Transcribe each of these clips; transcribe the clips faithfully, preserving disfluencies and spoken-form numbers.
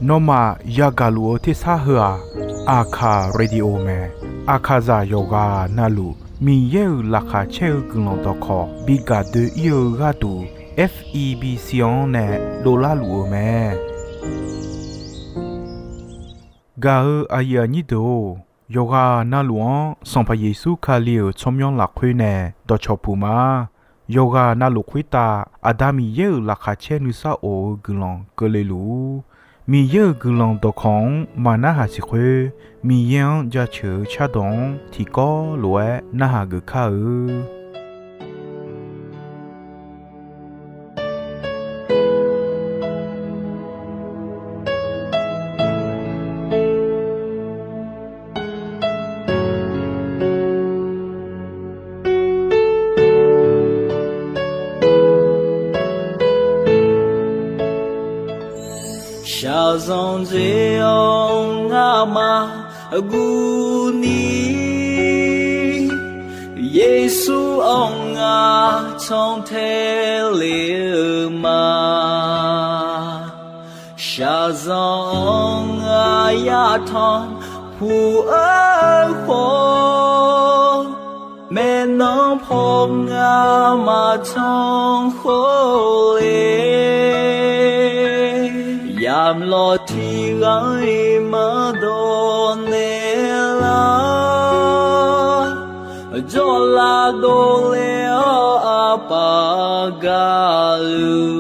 Nawmaf yagaq luf-eu tersar heu-aq, Aqkaq Radio mae. Aqkaqzaq yawqghaq navluf Miqyaer-euq laqkhaq caer-eu guiqlanq dawqkawq bi gaq doe-ir-eu gharduq, F E B C-anr nae dovlar luf-eu mae. Gaq-eu aqyuif aqnyir deuq-or, yawqghaq navluf-anr Sanqpaq Yeqsur Kali-euq tsawrmyanr lafkhoer nae dawqcawq puq ma. Yawqghaq navluf khoertav Aqda Miqyaer-euq laqkhaq caer nuisar of-eu guiqlanq keuvle luf-ur. Miqyaer-euq guiqlanq dawqkawq-anr maqnarhaq siq khoer, Miqyaer-anr jaceuq-eu cardawq-anr tiqkawv lof-aer narhaq geuf kar-eu. Shaqzanq dzae-awr ngamaf guvni, Yeqsur-anr ngar cantae le-eu ma. Shaqzanq-anr ngar yatanq puq-eu khawf, maeqnan paw ngar maqtanq khawf le. Yamq lawq tiq ghaq-iq maqdawq naeq lar, jawrlav dovle-awr aqpaf gaqluf,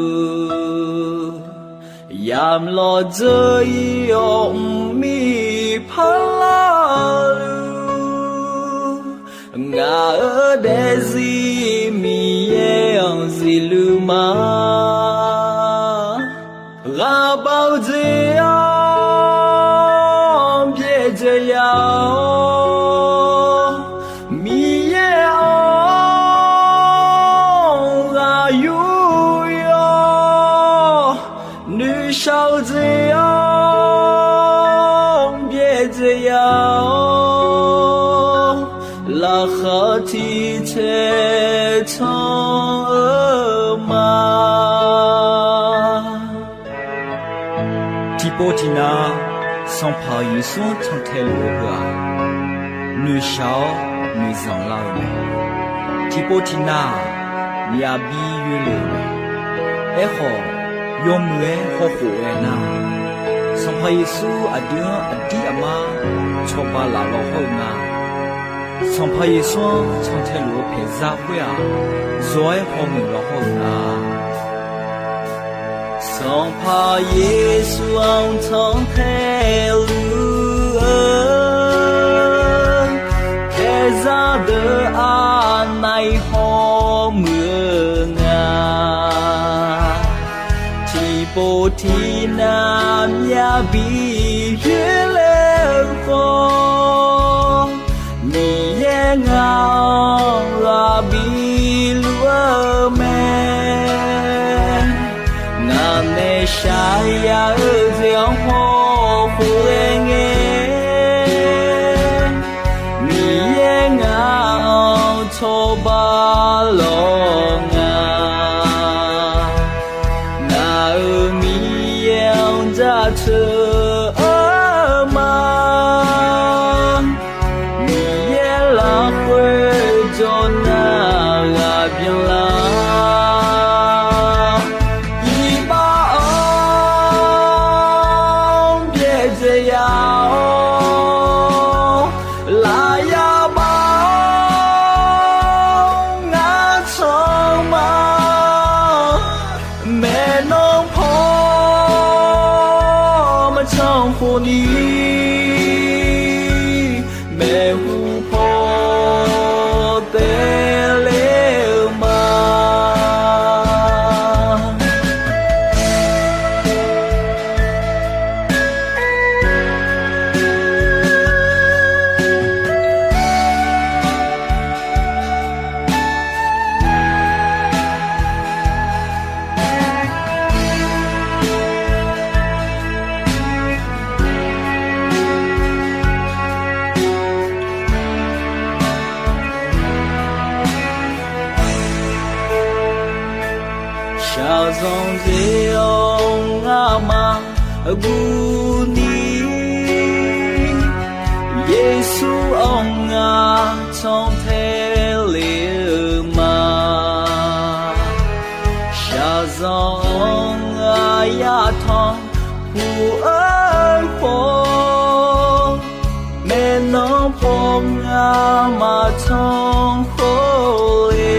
yamq lawq dzeur-ir-awr mqmir parlar luf, ngaq-euq daefzir Miqyaer-anr zifluf ma. Ghaqbav-eu dzae-awr byaerdzae ya-awr, Miqyaer-anr ghaq yur yawr, noeqshaq-eu dzae-awr byaerdzae ya-awr, laqkhaq tiq cae can-eu ma. Tiqpov tiqnav Sanqpaq Yeqsur-anr cantae luf-eu heu-aq, noeqshaq-awr noeqzanq lar-eu mae. Tiqpov tiqnav-aq, myavbi yoelef-eu mae. Aerkhawf, yawmuiq-aer hawkhof-aer nar, Sanqpaq Yeqsur aqdui-anr aqdir aqmar cawba laf law hawr-eu nga. Sanqpaq Yeqsur-anr cantae luf-eu paeqzar khoer-aq, zawq-aer hawmuiq law hawr-eu nga. Sanqpaq Yeqsur-anr cantae luf-eu paeqzar deuq aqnaeq-iq hawmuiq-eu nga. Tiqpov tiqnav myavbi yoerler-eu khawf, Miqyaer ngaq-anr ghaq biluf-eu mae. Ngaq nae shaqyaq-eu jeq-anr hawkhof-aer ngae, Miqyaer ngaq-anr cawba lawr nga. Ngaq-euq Miqyaer-anr jaceuq-eu ma. Miqyaer lafkhoer jawr nar ghaq byanlar, iqbax-anr byaerdzae ya-awr, lafyaq baf-anr ngar can ma. Maeqnan paw maqcan khofni, maeqhu paw taeler-eu ma. Shaqzanq dzae-awr ma, guni, Yeqsur-anr ngaq cantae le-eu ma. Shaqzanq-anr aqyar tanqpuq-eu khawf, maeqnan paw ngamaf tanqkhawf le.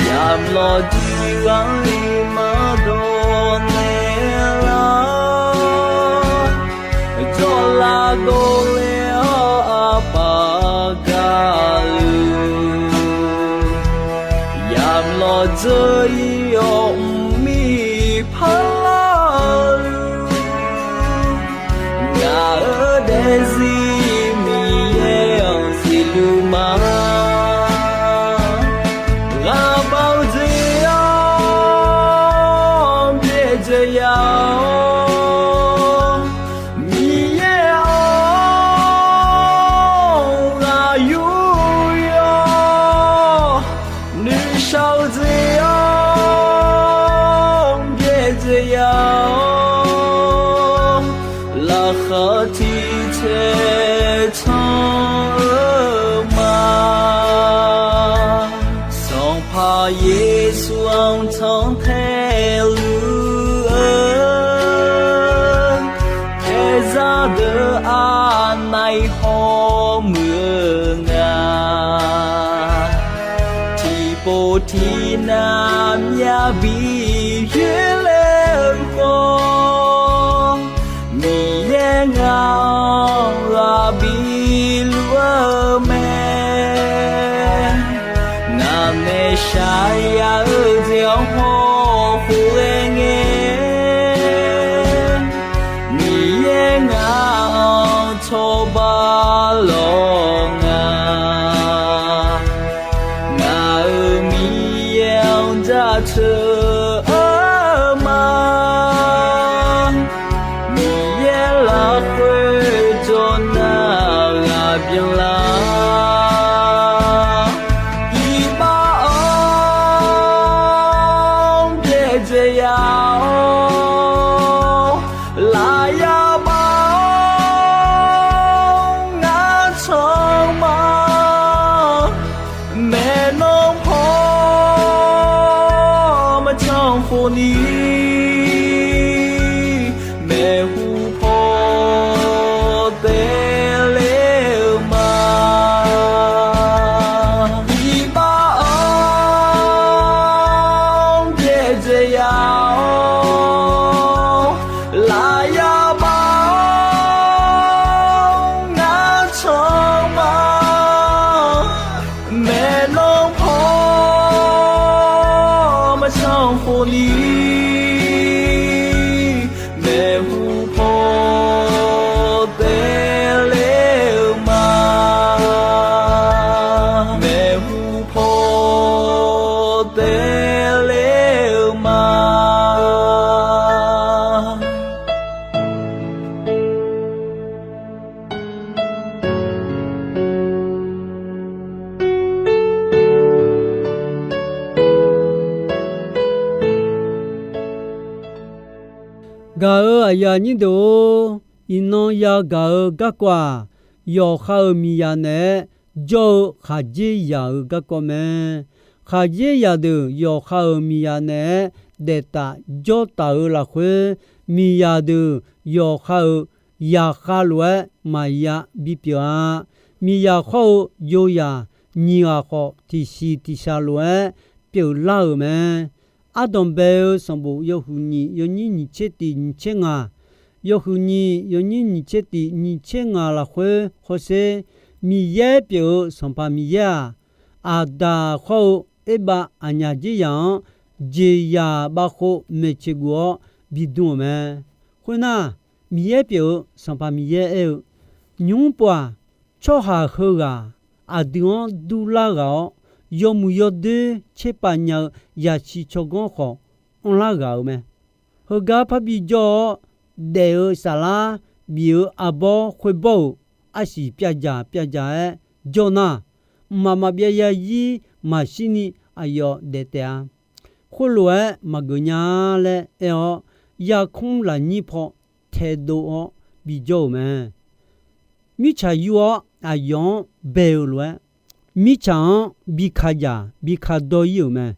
Yamq lawqdiq ghaq-iq maqdawq naeq lar, jawrlav dovle-awr aqpaf gaqluf, yamq lawqdzeur-ir-awr mqmir parlar-eu, ngaq-euq daefzir Miqyaer-anr siqluf ma. Ghaqbav-eu jeq-anr byaerdzae ya-awr, Miqyaer-anr ghaq yur-awr, nuishar-eu jeq-anr byaerdzae ya-awr, laqkhaq tiq caer canr-eu ma. Sanqpaq Yeqsur-anr cantae luf-eu, khaeqzaq deuq aqnaeq hawmuiq-eu nga. Tiqpov tiqnav myavbi yoerler-eu khawf, Miqyaer ngaq-anr ghaq biluf-eu mae. Ngaq nae shaqya-eu jeq-anr hawkhof ghae ngae, Miqyaer ngaq-anr cawba lawq nga. Ngaq-euq Miqyaer-anr jaceuq-eu ma. Miqyaer lafkhoer jawrnar ghaq byanlar, iqbax-anr byaerdzae ya-awr, lafyaq baf-awr ngar can ma. Maeqnan paw maqcan khofni, maeqhu paw taev ler-eu ma. Iqbax-anr byaerdzae ya-awr, lafyaq baf-awr ngar can ma. Maeqnan paw maqcan khofni, maeqhu paw taev ler-eu ma. Maeqhu paw taev ler-eu ma. Gaq-euq aqyuif aqnyir deuq-or, iqnan yagaq-eu garkawv-aq, yawqha-euq miqzaq naeq-aer jawr-eu khaqdzerzaq-euq garkawv mae. Khaqdzerzaq deuq yawqha-euq miqzaq naeq-aer daeftaf jawrtaf-eu lafkhoer, miqzaq deuq yawqha-euq zaqkhav lof-aer maqya bipyeuf-a. Miqzaq khawr-eu yozaq nyiq ghaq khawf tiqsiq tiqshaq lof-aer pyeuflar-euq mae. Ardanq bae-eu sanqbof yawhuiq nyiq yawnyir nyiq tser tiq nyiq tser ngaq, yawhuiq nyiq yawnyir nyiq tser tiq nyiq tser ngaq lafkhoer hawsher, Miqyaer pyeuf-eu Sanqpaq Miqyaer-aq, Aqdaq khawr-eu Erbav aqnyaf dzerzaq-anr jeqzaq bavkhov maeqtsoeq guf-awr bidm-euq mae. Khoernar, Miqyaer pyeuf-eu Sanqpaq Miqyaer aer-eu, nymqmr pov-aq, tsawrhaq heughaq aqdui-anr durlar ghaq-awr, yawmuiq yawdoer tserpav nya-eu zaqsiq tsawrganr khawf anrlar ghaq-euq mae. Heugar parbi jawr-awr, daef-eu saflar bif-eu arbawr khoerbawr-euq arsiq pyavdzaq pyavdzaq-aer jawr nar, mqmaq maqbyav zarzir maqshirni aqyawf daef taef-a. khoerlof-aer maqgeuf nya-a laer aer-awr, yarkmr lafnyir paw taedov-awr bijawr-euq mae. Mirtsaq yur-awr aqyawf-anr bae-eu lof-aer, mirtsaq-anr bi ka dzaq bi ka dawr-ir-euq mae.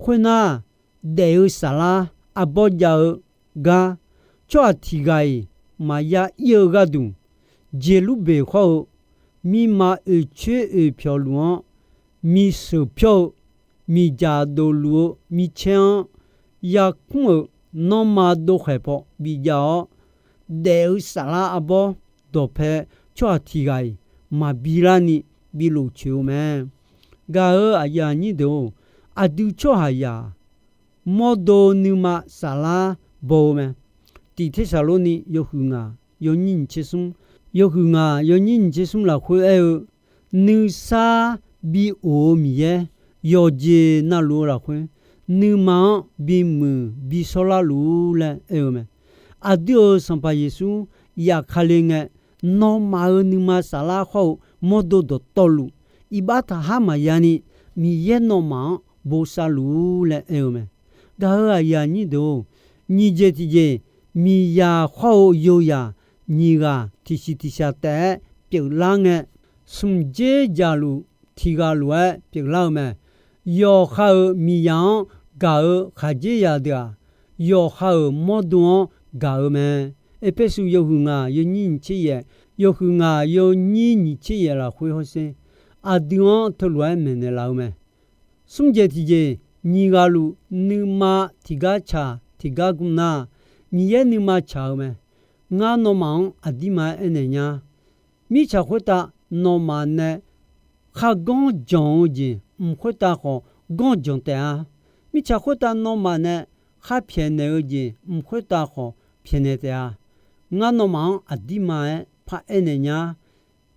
Khoernar, daef-eu saflar arbawr jav-eu gar, tsawrhaq tiq ghaq-iq maqya ir-eu gharduq, Jeqlurbeq khawr-eu mirma oeqcoer oeqpyawq luf-anr miqsheuq pyawr-eu, miqdzaq dof luf-eu micaer-anr yarkmr-euq nanrma dovkhaeq paw bijav-awr, daef-eu saflar arbawr dawqpae tsawrhaq tiq ghaq-iq maqbi larni bi lofcoeq-eu mae. Gaq-euq aqyuif aqnyir deuq-or, aqdui tsawrhaqzaq mawrdo nuima saflar baw-eu mae. Tiq Tersaqlorni yawhuiq ngaq yawnyir nyiq tser smr, yawhuiq ngaq yawnyir nyiq tser smr lafkhoer aer-eu, nuisar bi of-eu Miqyaer yawqjeq navluf-eu lafkhoer, nuima-anr bimuiq bi shawrlar luf-ur laer aer-eu mae. Aqdui-euq Sanqpaq Yeqsur yafkale ngae, nawmaf-euq nuima saflar khawr-eu mawrdo dawqtawvluf, iqbax taqhar maqya ni, Miqyaer nawmaf-anr bosav luf-ur laer aer-eu mae. Gaq-euq aqyuif aqnyir deuq-or, nyiq jeq tiqjeq, miqzaq khawr-eu yozaq nyiq ghaq tiqsiq tiqshaq taef-aer pyeuflar ngae, smq dzer jaqluf tiq ghaq lof-aer pyeuflar-eu mae. Yawqha-euq miqzaq-anr gaq-eu khaqdzerzaq deuq-aq, yawqha-euq mawrdo-anr gaq-eu mae. Erpersu yawhuiq ngaq yawnyir nyiq tser yaef, yawhuiq ngaq yawnyir nyiq tser yaef lafkhoer hawsher, aqdui-anr teulof-aer maeqnaeq laf-eu mae. Smr jeq tiqjeq, nyiq ghaq luf nuima tiqgar tsaq tiqgar gmr nar, Miqyaer nuima tsaq-eu mae. Ngar nawmaf-anr aqdirma-aer aernaeq nya. Mirtsaq khoertav nawmaf nae kharganr janq-eu jeq mq khoertav khawf ganr janq taef-a. Mirtsaq khoertav nawmaf nae khar pyaeqnaeq-eu jeq mq khoertav khawf pyaeqnaeq taef-a. Ngar nawmaf-anr aqdirma-aer paraer naeq nya.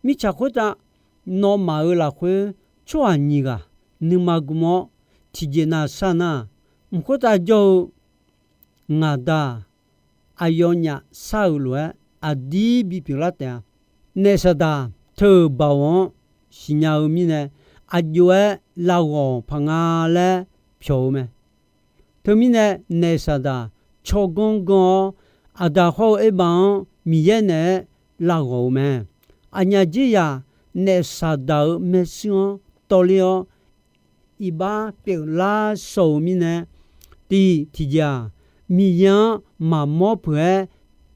Mirtsaq khoertav nawmaf-euq lafkhoer tsawrhaq nyiq ghaq nuima gmr-awr tiqjeq nav sar nar, mq khoertav jawr-eu ngaq da-aq, aqyawfnyaf shar-euq lof-aer aqdir bipyeuf lar taef-a. Naef Saqdaq teu-euq baoq-anr siqnya-eu mirnae, aqjox-aer lavghawq paq nga laer pyawq-eu mae. Teumirnae, Naef Saqdaq tsawrganr ganr-awr, Aqdaq hawr-eu Erbav-anr Miqyaer naeq-aer lavghawq-eu mae. Aqnyaf dzerzaq Naef Saqdaq-euq maershuir-anr tawvler-awr, iqbax pyeuflar shaw-eu mirnae, tiq tiqjeq-aq, Miqyaer-anr maqmawr peuq-aer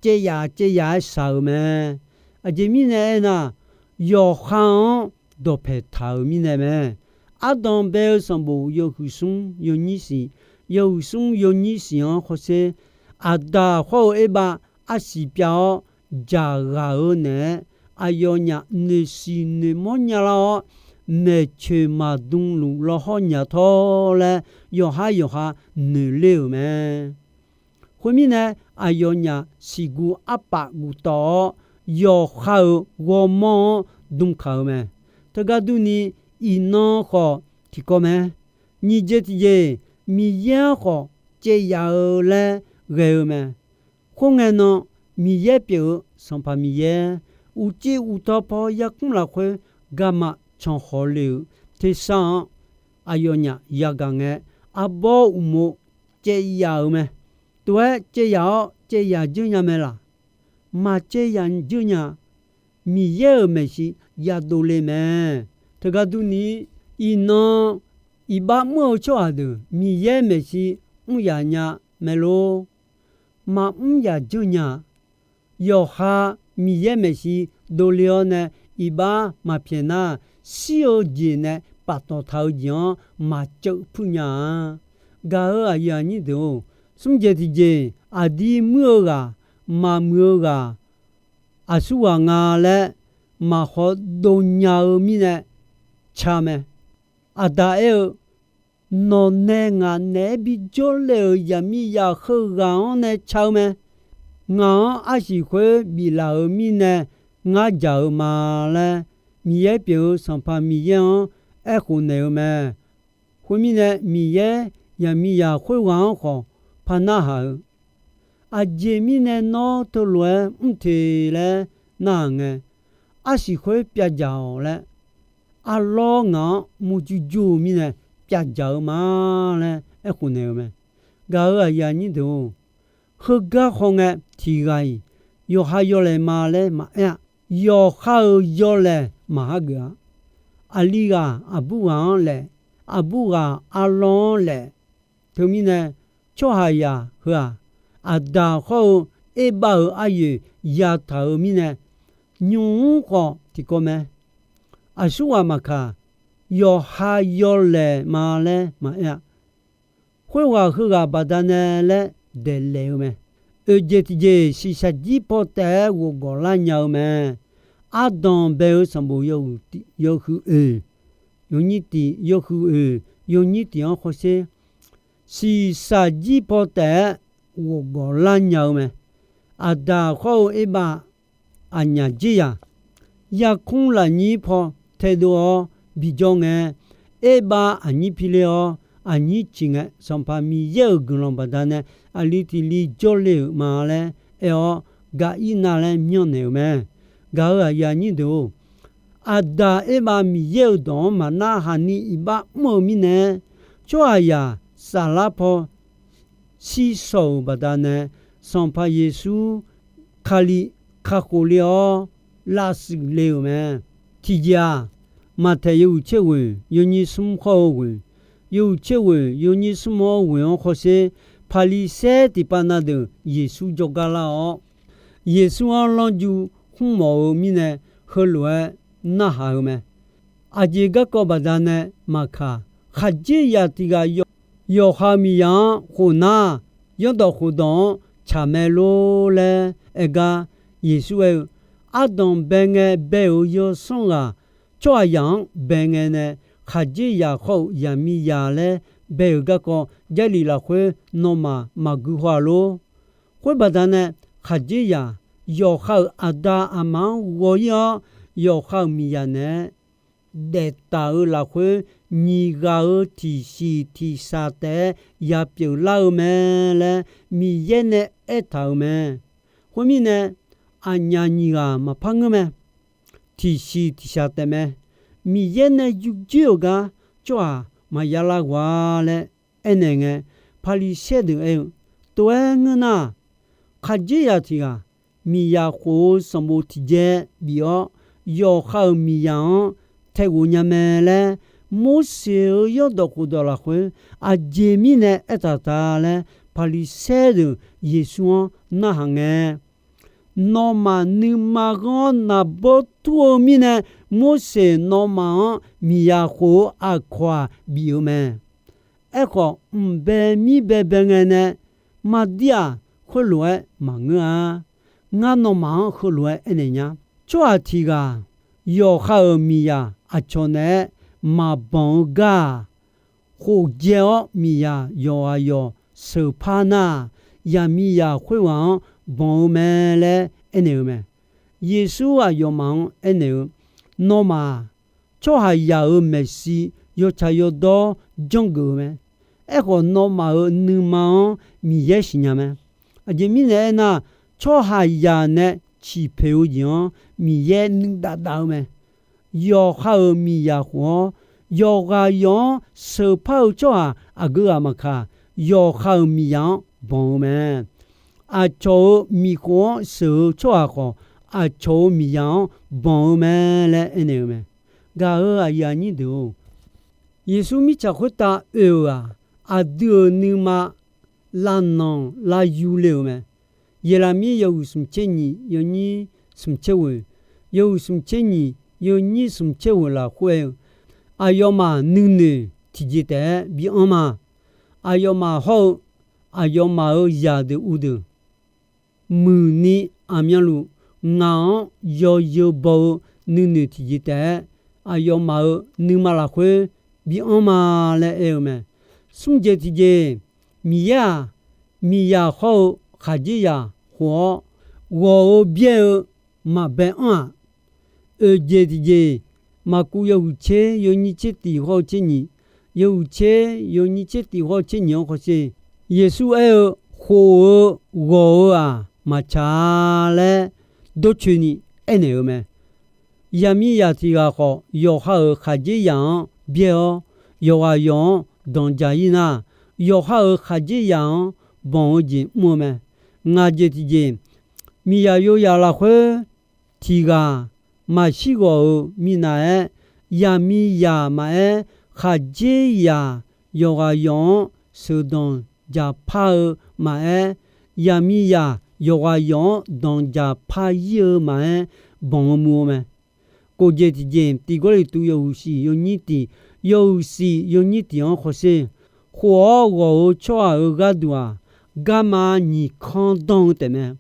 caev yaf caev yaf-aer shaq-euq mae. Aqjeq mirnae aernar, yawqha-anr dawqpaeq taq-euq mirnae mae. Ardanq bae-eu sanqbof yawhuiq smr yawnyir siq, yawhuiq smr yawnyir siq-anr hawsher, Aqdaq hawr-eu Erbav arsiq pyav-awr dzaqghaq-eu naeq-aer, aqyawfnyaf noeqsiq noeqmawr nyalar-awr, maeqtsoeq maqdmluf lawhawr nya tawr laer yawqhar yawqha noeqler-euq mae. Khoermirnae, aqyawfnyaf siqguv arpaf guftawf-awr, yawqha-euq ghawrmawr-anr dmkaq-eu mae. Teugar durni, iqnan khawf tiqkawv mae. Nyiq jeq tiqjeq, Miqyaer-anr khawf caev yaf-eu laer ghae-eu mae. Khoerngae nan, Miqyaer pyeuf-eu Sanqpaq Miqyaer, uqcif uqtawv paw yarkmr lafkhoer garma cankhawq le-euq tersar-anr, aqyawfnyaf yagaq ngae, arbawr uqmov caev yaf-euq mae. Tov-aer caev yaf-awr caev yaf dzeur nya mae laq? Maqcaev yaf dzeur nya. Miqyaer-euq maeqshi yadov le mae. Teugar durni, iqnan iqbax mr-eu tsawrhaq deuq Miqyaer maeqshi mr yaf nya mae lor. Maqmr yaf dzeur nya. Yawqha Miqyaer maeqshi dovle-awr nae iqbax maqpyaeq nar, shir-eu jeq nae paftawf taq-eu jeq-anr maqceuv puir nya-a. Gaq-euq aqyuif aqnyir deuq-or, smr jeq tiqjeq aqdir muir-eu ghaq maqmuiq-eu ghaq aqsurghaq nga laer maqkhawf dov nya-eu mirnae ca mae. Aqda aer-eu, nawq nae ngaq naeq-aer bijawr le-euq zaqmiqzaq heughaq-anr nae ca-eu mae. Ngaq-anr arsiq khoer biflaf-euq mirnae ngar dzaq-eu ma laer, Miqyaer pyeuf-eu Sanqpaq Miqyaer-anr aerkhof naeq-eu mae. Khoermirnae, Miqyaer zaqmiqzaq khoerghaq-anr khawf par narhaq-eu, aqjeq mirnae nawr teulof-aer mr te laer narhaq ngae, arsiq khoer pyavdzaq-awq laer, arlawr ngaq-anr murjur jur-eu mirnae pyavdzaq-eu ma laer aerkhof naeq-eu mae. Gaq-euq aqyuif aqnyir deuq-or, heugar hawngae tiq ghaq-iq yawqha yawlaeq ma laer maqaer-a. Yawqha-euq yawlaeq maq hageuf-a. Aqli ghaq aqbur ghaq-anr laef, aqbur ghaq arlawr-anr laef. Teumirnae, tsawrhaqzaq heu-aq, Aqdaq hawr-eu Erbav-euq aryoeq yataq-euq mirnae, nymq-mr khawf tiqkawv mae. Aqsurghaq maqkaq, yawqha yawlaeq ma laer maqaer-a. Khoerghaq heughaq baqdanae laer daeqlaef-eu mae. Oeqjeq tiqjeq shiqshaq jir paw taef-aer ghofgawq lar nya-eu mae. Ardanq bae-eu sanqbof yawhuiq oeq, yawnyir tiq, yawhuiq oeq yawnyir tiq-anr hawsher, shiqshaq jir paw taef-aer ghofgawq lar nya-eu mae. Aqdaq hawr-eu Erbav aqnyaf jeryaq, yarkmr lafnyir paw taedov-awr bijawr ngae, Erbav aqnyir piler-awr aqnyir ciq ngae, Sanqpaq Miqyaer-euq guiqlanq baqdanae aqli tiq li jawrle-euq ma laer aer-awr, gaq-ir nar laer myanrnaeq-euq mae. Gaq-euq aqyuif aqnyir deuq-or, Aqdaq Erbav Miqyaer-euq dawq-anr maqnarhaq ni iqbax mr-eu mirnae, tsawrhaqzaq saflar paw shir shaw-euq baqdanae, Sanqpaq Yeqsur Kali kakhof le-awr lavshuif le-euq mae. Tiqjeq-aq, Maqtaeq yawhuiq tser ghoeq yawnyir smr hawr-eu ghoeq, yawhuiq tser ghoeq yawnyir smr hawr-eu ghoeq-anr hawsher, Paqliqsaer tiqpav na deuq Yeqsur jawrgar lar-awr, Yeqsur-anr lanrju khmr mawf-eu mirnae, heulof-aer narhaq-eu mae. Aqjeq garkawv baqdanae maqkaq, khaqdzerzaq tiq ghaq yawqha-eu miqzaq-anr khof nar, yawrdawq khofdawq-anr tsaq mae lor laer aer gar, Yeqsur aer-eu, Ardanq bae ngae bae-euq yawsanr ghaq, tsawrhaqzaq-anr bae ngae nae, khaqdzerzaq hawr-eu zaqmiqzaq laer bae-euq garkawv, Jarlif lafkhoer nawmaf maqgui haw-a lor. Khoer baqdanae, khaqdzerzaq yawqha-euq aqda aqma-anr ghawq-ir-awr, yawqha-euq miqzaq naeq-aer daeftaq-euq lafkhoer, nyiq ghaq-euq tiqsiq tiqshaq taef-aer yapyeuf lar-eu mae laer Miqyaer nae aertaq-euq mae. Khoermirnae, aqnyaf nyiq ghaq maqpar ngeur mae. Tiqsiq tiqshaq taefmae. Miqyaer nae yurdzoer-euq gar tsawrhaq maqya lar ghawq-a laer aernaeq ngae, Paqliqsaer deuq aer-eu, Tov-aer ngeur nar, khaqdzerzaq tiq ghaq miqzaq khof-eu sanqbof tiqjaev bif-awr, yawqha-euq miqzaq-anr taeghof nya mae laer, Morseq-euq yawrdawq khofdawq lafkhoer aqjeq mirnae aertaq ta laer, Paqliqsaer deuq Yeqsur-anr narhaq ngae, Nawmaf nuima ghanr-awr naqbawr tur-eu mirnae, Morseq nawmaf-anr miqzaq khof-eu aqkawq-aq bif-eu mae. Aerkhawf, mq bae mir bae bae ngae nae mardir-aq, khoerlof-aer maqngeur-a. Ngar nawmaf-anr heulof-aer aernaeq nya. Tsawrhaq tiq ghaq yawqha-euq miqzaq aqcawq naeq-aer maqbanq-eu gar-aq, khofdzae-awr miqzaq yawqghaq yawq sheuqpar nar-aq, zaqmiqzaq khoerghaq-anr banq-eu mae laer aernaeq-eu mae. Yeqsur aqyawfmaf-anr aernaeq-eu, Nawmaf-aq, tsawrhaqzaq-euq maeqshi yawtsaq yawdawr janrgeuf-eu mae. Aerkhawf, nawmaf-euq nuima-anr Miqyaer siqnya mae. Aqjeq mirnae aernar, tsawrhaqzaq nae ciqpoeq-eu jeq-anr Miqyaer nuidav dav-eu mae. Yawqha-euq miqzaq khof-awr, yawqghaq yawq-anr sheuqpar-eu tsawrhaq aqgeu ghaq maqkaq, yawqha-euq miqzaq-anr banq-eu mae. Aqcawq-euq miqkhof-anr sheuq-eu tsawrhaq khawf, aqcawq-euq miqzaq-anr banq-eu mae laer aernaeq-eu mae. Gaq-euq aqyuif aqnyir deuq-or, Yeqsur mirtsaq khoertav oe-euq-aq, aqdui-euq nuima lavnanq lavyu le-euq mae. Yeqlaqmir yawhuiq smq tser nyiq yawnyir smq tser ghoeq, yawhuiq smq tser nyiq yawnyir smq tser ghoeq lafkhoer-eu, aqyawfmaf nuinoeq tiqjeq taef-aer bi anr ma. Aqyawfmaf hawr-eu aqyawfmaf-euq zaqdeuq uvdeuq muiqni aqmyanluf ngaq-anr yawzeu baw-eu nuinoeq tiqjeq taef-aer, aqyawfmaf-euq nuima lafkhoer bi anr ma laer aer-eu mae. Smr jeq tiqjeq, Miqyaer-aq, miqzaq hawr-eu khaqdzerzaq khof-awr, ghawq-eu byaer-eu maqbae anr-aq, oeq jeq tiqjeq, Maqkuv yawhuiq tser yawnyir tser tiq hawr-eu tser nyiq, yawhuiq tser yawnyir tser tiq hawr-eu tser nyiq-anr hawsher. Yeqsur aer-eu, Khof-eu ghawq-eu-aq maqtsaq-a laer dawrcoeni aernaeq-eu mae. Zaqmiqzaq tiq ghaq khawf, yawqha-euq khaqdzerzaq-anr byaer-awr, yawqghaq yawq-anr danqdzaq-ir nar, yawqha-euq khaqdzerzaq-anr banq-eu jeq mr-eu mae. Ngaq jeq tiqjeq, miqzaq yozaq lafkhoer tiq ghaq maqshir ghawq-euq minav-aer, yaqmiqzaq maqaer, khaqdzerzaq yawqghaq yawq-anr sheuqdanq jaqpar-eu maqaer, yaqmiqzaq yawqghaq yawq-anr danqjaq par-ir-eu maqaer, banq-eu muv-eu mae. Kof jeq tiqjeq, tiq Gawrliqtu yawhuiq shif yawnyir tiq, yawhuiq shif yawnyir tiq-anr khawsher, khof-awr ghawq-eu tsawrhaq-euq gharduq-aq, garma nyiq kanr danr-eu taefmae.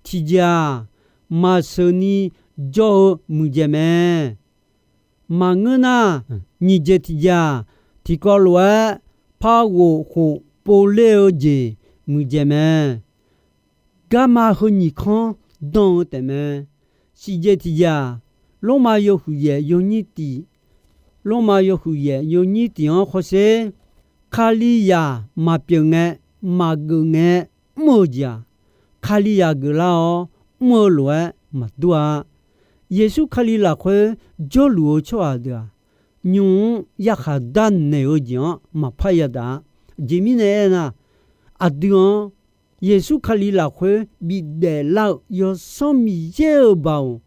Tiqjeq-aq, maqsheuq ni jawr-eu muiqdzaeq mae. Maqngeur nar, nyiq jeq tiqjeq-aq, tiqkawv lof-aer par ghof khof povler-eu jeq muiqdzaeq mae. Garma heu nyiq kanr danr-eu taefmae. Shif jeq tiqjeq-aq, Lormav yawhuiq yaef yawnyir tiq, Lormav yawhuiq yaef yawnyir tiq-anr khawsher, Kalizaq maqpyeuf ngae, maqgeuf ngae mr-eu jeq-aq, Kalizaq geuflar-awr mr-eu lof-aer maqdur-a. Yeqsur Kali lafkhoer jawrluf-eu tsawrhaq deuq-aq, nymq-mr yarkhaq darnaeq-eu jeq-anr maqpar yadaq-a. Aqjeq mirnae aernar, aqdui-anr Yeqsur Kali lafkhoer bifdaef lar-eu Yawsanr Miqyaer-euq baoq,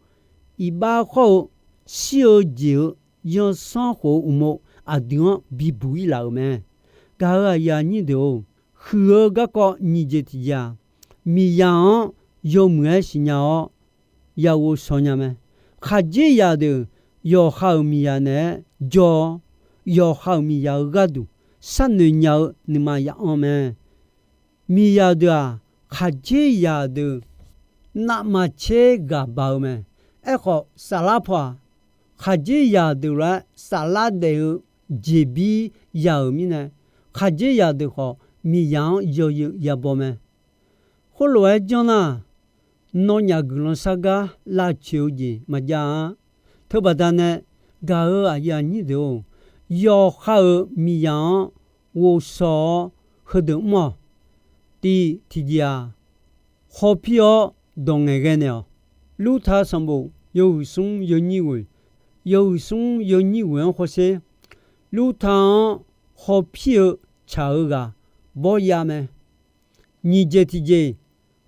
iqbax khawr-eu shir-eu jeq-euq yawsanr khof-eu uqmov aqdui-anr bibuq-ir laf-euq mae. Gaq-euq aqyuif aqnyir deuq-or, huiq-eu garkawv nyiq jeq tiqjeq-aq, miqzaq-anr yawmuiq-aer siqnya-awr, yaghovshaw nya mae. Khaqdzerzaq deuq yawqha-euq miqzaq naeq-aer jawr-awr, yawqha-euq miqzaq-euq gharduq sharnoeq nya-eu nuima ya'anr mae. Miqzaq deuq-aq, khaqdzerzaq deuq navmaqtser ghaq baq-eu mae. Aerkhawf, saflar paw-aq, khaqdzerzaq deuq lof-aer saflar daef-eu jeqbir ya-euq mirnae, khaqdzerzaq deuq khawf miqzaq-anr yawzeu yabaw mae. Khoerlof-aer janr nar, nawnyaf guiqlanq sar gar lavcoeq-eu jeq maqjav-a. Teubaqda nae, gaq-euq aqyuif aqnyir deuq-or, yawqha-euq miqzaq-anr ghovshaw-awr heudeuq mr-awq. Tiq tiqjeq-aq, hawpir-awr dawq ngaeqghae naeq-awq. Lurta sanqbof yawhuiq smr yawnyir ghoeq, yawhuiq smr yawnyir ghoeq-anr khawsher, Lurta-anr hawpir-eu tsaq-eu ghaq bawrya mae. Nyiq jeq tiqjeq,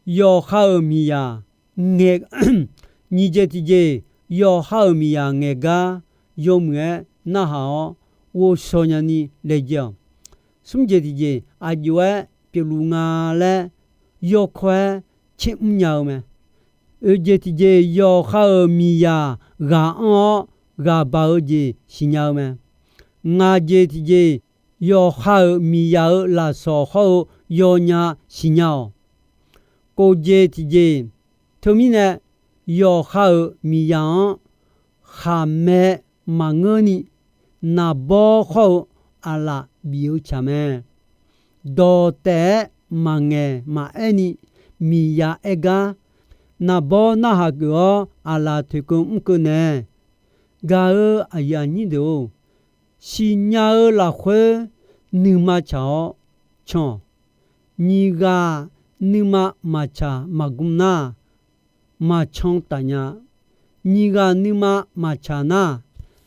yawqha-euq miqzaq ngae, nyiq jeq tiqjeq, yawqha-euq miqzaq ngaeq gar yawmuiq-aer narhaq-awr ghovshaw nyani laejae-awq. Smr jeq tiqjeq, aqjox-aer pyeufluf nga laer yawkawr-aer tser mr nya-eu mae. Oeq jeq tiqjeq, yawqha-euq miqzaq ghaq anr-awr ghaq baq-eu jeq siqnya-eu mae. Ngaq jeq tiqjeq, yawqha-euq miqzaq-euq lafsawq hawr-eu yawnya siqnya-awq. Kof jeq tiqjeq, teumirnae yawqha-euq miqzaq-anr khaqmae maqngeurni, naqbawr hawr-eu aqlaf bif-eu tsaq mae. Dawq taef-aer maqngaeq maqaer ni miqzaq aer gar, naqbawr narhaq geuf-awr aqlaf toeqkeuv mr keuv nae. Gaq-euq aqyuif aqnyir deuq-or, siqnya-eu lafkhoer nuima tsaq-awr can-awq. Nyiq ghaq nuima maqtsaq maqgm nar, maqcan taf nya. Nyiq ghaq nuima maqtsaq nar,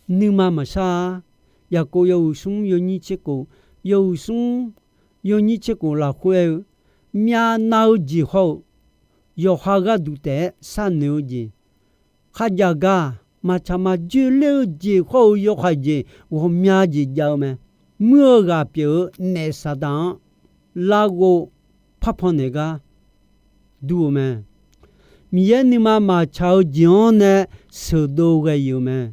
nuima maqshar-a. Yaqkov yawhuiq smr yawnyir tser kof, yawhuiq smr yawnyir tser kof lafkhoer aer-eu, myavnav-eu jeq hawr-eu, yawqha gharduq taef-aer sharnoeq-eu jeq, kharjav gar maqtsaq maqjoe ler-eu jeq hawr-eu yawhaiq jeq ghawqmya jeq jav-eu mae. Muir-eu ghaq pyeuf-eu naef Saqdaq-anr larghov parpan naeq gar dur-eu mae. Miqyaer nuima maqtsaq-eu jeq-anr nae sheuqdov ghae-euq mae.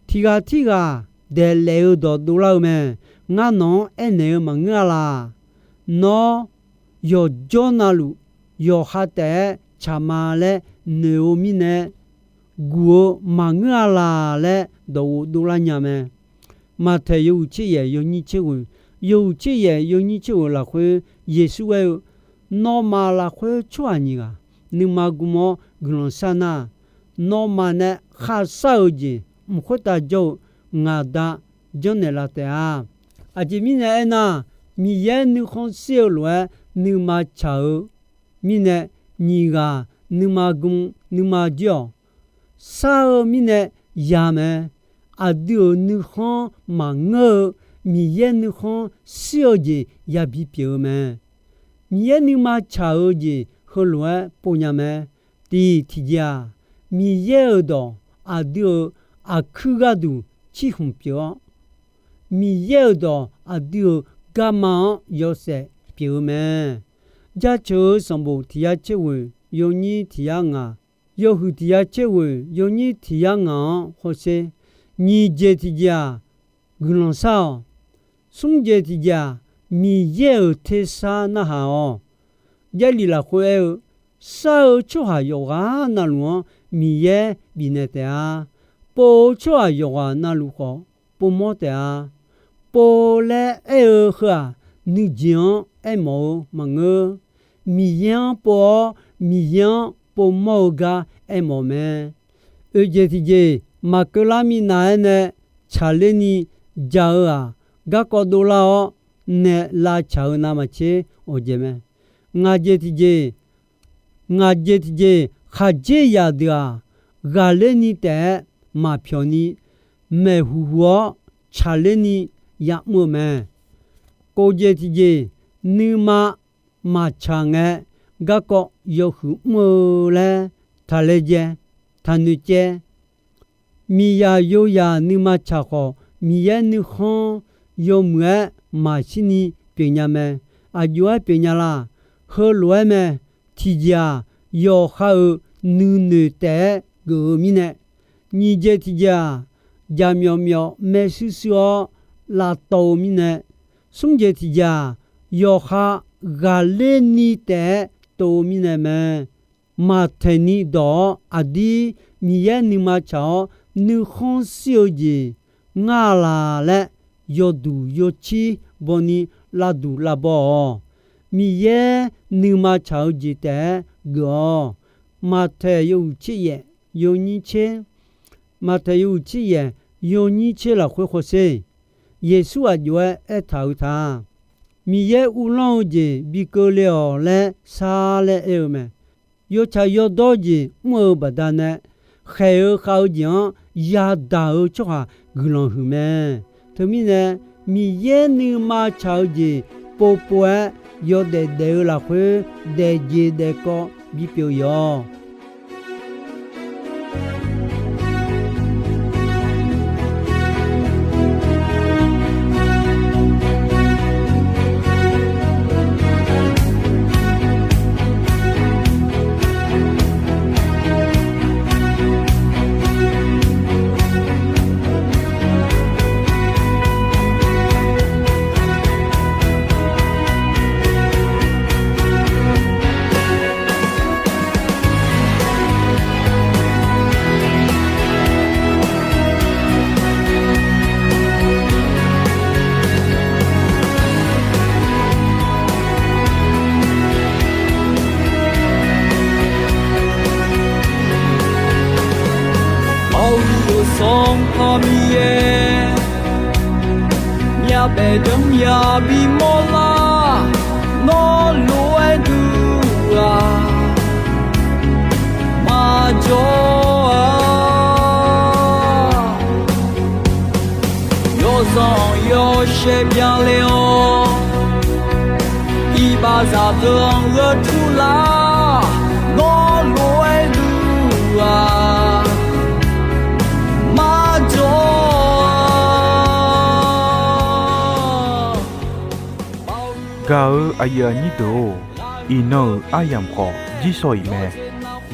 Tiq ghaq tirghaq daeqlaef-eu dawq dovlar-eu mae. Ngar nawq-anr aernaeq-eu maqngeur-a laq. Nawr yawqjawr navluf yawqha taef-aer tsaq ma laer noeq-eu mirnae, guq-eu maqngeur-a laq laer dawqghof dovlar nya mae. Maqtaeq yawhuiq tser yaef yawnyir tser ghoeq, yawhuiq tser yaef yawnyir tser ghoeq lafkhoer Yeqsur aer-eu, Nawmaf lafkhoer tsawrhaq nyiq ghaq nuima gm-awr guiqlanq shar nar, nawmaf nae kharshar-eu jeq mq khoertav jawr-eu ngaq Da janrnaeq laf taef-a. Aqjeq mirnae aernar, Miqyaer nuikhanr shir-eu lof-aer nuima tsaq-eu mirnae, nyiq ghaq nuima gm nuima joer-awq. Shar-eu mirnae ya mae. Aqdui-euq nuikhanr maqngeur-eu Miqyaer nuikhanr shir-eu jeq yabi pyeuf-eu mae. Miqyaer nuima tsaq-eu jeq heulof-aer povnya mae. Tiq, tiqjeq-aq, Miqyaer-euq dawq aqdui-euq aqkuir gharduq cirkhmq pyeuf-awr, Miqyaer-euq dawq aqdui-euq garma-anr yawshaef pyeuf-eu mae. Jaceuq-eu sanqbof tiq yar tser ghoeq yawnyir tiq yar ngaq, yawhuiq tiq yar tser ghoeq yawnyir tiq yar ngaq-anr hawsher. Nyiq jeq tiqjeq-aq, guiqlanq shar-awq. Smr jeq tiqjeq-aq, Miqyaer-euq tersar narhaq-awq. Jarlif lafkhoer aer-eu, shar-eu tsawrhaq yawqghaq navluf-anr Miqyaer bifnaeq taef-a. Pov-eu tsawrhaq yawqghaq navluf khawf, povmawr taef-a. Pov laer aer-eu heu-aq, nuijeq-anr aermawf-eu maqngeur. Miqyaer-anr pov-awr, Miqyaer-anr povmawr-eu gar aermawf mae. Oeq jeq tiqjeq, maqkeuv lar minav-aer nae tsaqler ni ja-eu-aq, garkawv dovlar-awr nae lavtsaq-eu navmaqtser awqjeq mae. Ngaq jeq tiqjeq, ngaq jeq tiqjeq, khaqdzerzaq deuq-aq, ghaqler ni taef-aer maqpyawq ni, maeqhuq huq-awr tsaqler ni ya'mr-eu mae. Kof jeq tiqjeq, nuima maqtsaq ngae, garkawv yawhuiq mr-eu laer taqlaejae, taqnoeq caev. Miqzaq yozaq nuima tsaq khawf, Miqyaer nuikhanr yawmuiq-aer maqshir ni pyeufnya mae. Aqjox-aer pyeufnya la? Heulof-aer mae. Tiqjeq-aq, yawqha-euq nuinoeq taef-aer geuf-eu mirnae. Nyiq jeq tiqjeq-aq, jaqmyawf myawf maershuir shuir-awr lavtawv-eu mirnae. Smr jeq tiqjeq-aq, yawqha ghaqler ni taef-aer tov-eu mirnae mae. Maqtaeq ni dawq-awr aqdir Miqyaer nuima tsaq-awr nuikhanr shir-eu jeq ngar laq laer yawduq yawcir baw ni lavduq lavbaw-awq. Miqyaer nuima tsaq-eu jeq taef-aer geuf-awq. Maqtaeq yawhuiq tser yaef yawnyir tser, Maqtaeq yawhuiq tser yaef yawnyir tser lafkhoer hawsher. Yeqsur aqjox-aer aertaq-eu ta, Miqyaer uvlanr-eu jeq bi keuvle-awq laer shar laer aer-eu mae. Yawtsaq yawdawr jeq mr-eu baqdanae, khaeq-eu khav-eu jeq-anr yadaq-eu tsawrhaq guiqlanq huiq mae. Teumirnae, Miqyaer nuima tsaq-eu jeq povpov-aer yawdaef daef-eu lafkhoer daefjeq daefkawv bipyeuf-eu yawq. Mawr-eu Sanqpaq Miqyaer, myavbaef danrmya bimawr lar, nawr lof-aer duq-aq, maqjawr-a. Yawzanq yawshaef byanle-awr, iqbaxzaq deuq-anr gheu tur lar, nawr lof-aer duq-aq, maqjawr-a. Gaq-eu aqyuif aqnyir deuq-or, iqnan-euq aryamq khawf jirsawq iq mae.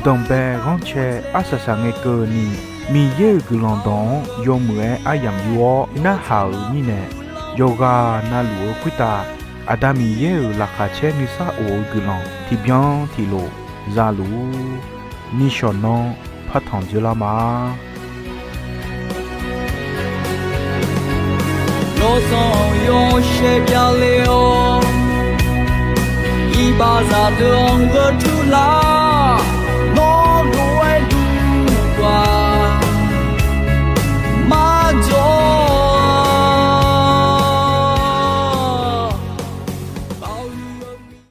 Danqbae ghanrcae arsaq saq ngae keuvni, Miqyaer-euq guiqlanq dawq-anr yawmuiq-aer aryamq yur-awr narhaq-euq mirnae, yawqghaq navluf-eu khoertav Aqda Miqyaer-euq laqkhaq caer nuisar of-eu guiqlanq tiqbyan tiqlof zaluf-ur. Nishawq nanr partanq dzeurlar ma. Yawzanq yawshaef byanle-awr, iqbaxzaq deuq-anr gheu tur lar.